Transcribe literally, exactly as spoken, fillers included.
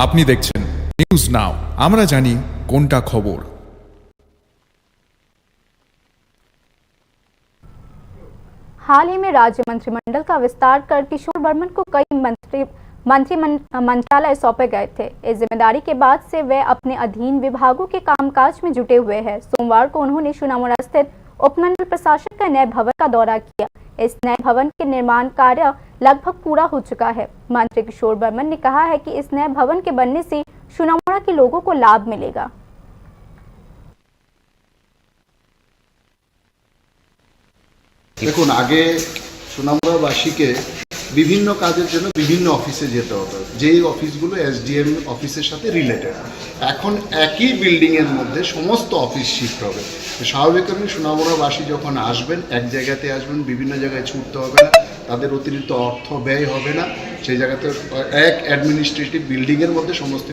আপনি দেখছেন news now, আমরা জানি কোনটা খবর। हाल ही में राज्य मंत्रिमंडल का विस्तार कर किशोर वर्मन को कई मंत्री मंत्री मन, मंत्रालय सौंपे गए थे। इस जिम्मेदारी के बाद से वे अपने अधीन विभागों के कामकाज में जुटे हुए हैं। सोमवार को उन्होंने सुनामुरा स्थित उपमंडल प्रशासन का नए भवन का दौरा किया। इस नए भवन के निर्माण कार्य लगभग पूरा हो चुका है। मंत्री किशोर वर्मन ने कहा है कि इस नए भवन के बनने से सुनामुरा के लोगों को लाभ मिलेगा। দেখুন, আগে সুনামুরাবাসীকে বিভিন্ন কাজের জন্য বিভিন্ন অফিসে যেতে হতো, যেই অফিসগুলো এসডিএম অফিসের সাথে রিলেটেড। এখন একই বিল্ডিংয়ের মধ্যে সমস্ত অফিস শিফট হবে। তো স্বাভাবিক কারণে সুনামুরাবাসী যখন আসবেন, এক জায়গাতে আসবেন, বিভিন্ন জায়গায় ছুটতে হবে না, তাদের অতিরিক্ত অর্থ ব্যয় হবে না। সেই জায়গাতে এক অ্যাডমিনিস্ট্রেটিভ বিল্ডিংয়ের মধ্যে সমস্ত